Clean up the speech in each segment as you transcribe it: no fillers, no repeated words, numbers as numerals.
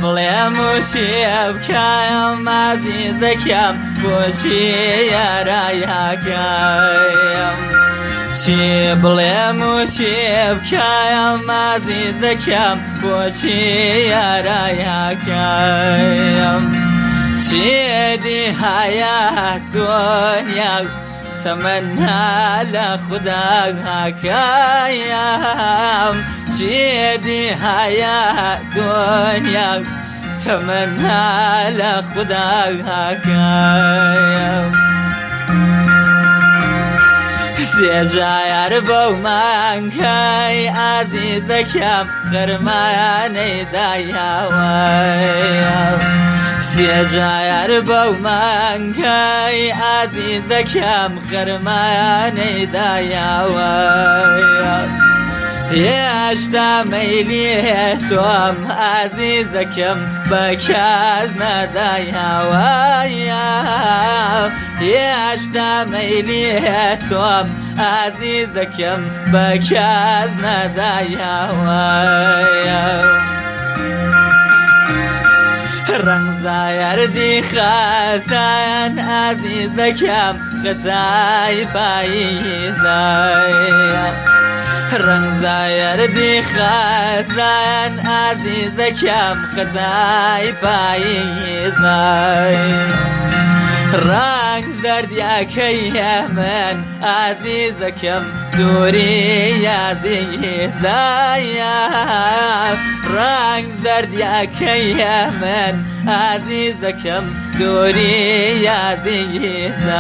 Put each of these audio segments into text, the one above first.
بڵێم و چی بکەم ئازیزەکەم بۆچی یارایەکەم چی بڵێم و چی بکەم ئازیزەکەم بۆچی یارایەکەم چی دی هەیە دنیا تەمەنا لە خوداکەیم چی دی هەیە دنیا تەمەنا لە خوداکەیم سێجایار بەو مانکای ئازیزەکەم خەرمانەی دایاوەیە سێجایار بەو مانکای ئازیزەکەم خەرمانەی دایاوەیە هێشتا مەیلی تۆم ئازیزەکەم بە کەس نەدایاوەیە هێشتا مەیلی تۆم ئازیزەکەم بە کەس نەدایاوەیە ڕەنگزایەردی خەسان ئازیزەکەم خەتای پاییزایە ڕەنگزایەردی خەسان ئازیزەکەم خەتای پاییزای ڕەنگ زەردیاکەی من ئازیزەکەم دووری ئازیزایە ڕەنگ زەردیاکەی من ئازیزەکەم دووری ئازیزایە.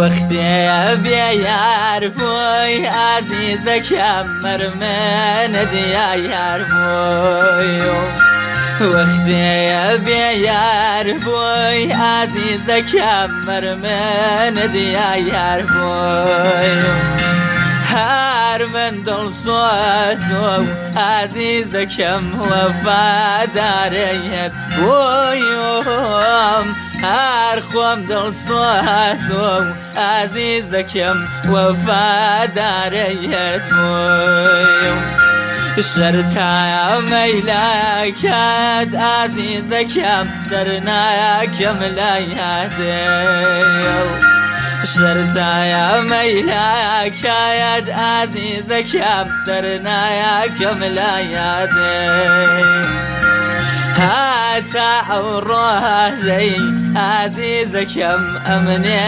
وەختێ بێ یار بووی ئازیزەکەم مەرمنە دیار بووی وەختێ بێ یار بووی ئازیزەکەم مەرمنە دیار بووی هەر من دڵسۆز و ئازیزەکەم وەفادارەیەت بوویم هەر خۆم دڵسۆز و ئازیزەکەم وەفادارەیەت بوویم شەرتا مەیلەکەت ئازیزەکەم دەرناکەم لە یادێ شەرتایە مەیلەکەت ئازیزەکەم دەرناکەم لە یادێ هەتا ئەو ڕۆژەی ئازیزەکەم ئەمنێ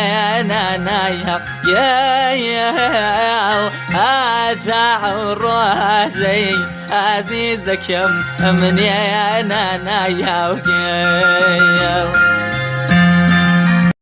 نانایە گەیڵ هەتا ئەو ڕۆژەی ئازیزەکەم ئەمنێ نانایە گەیڵ.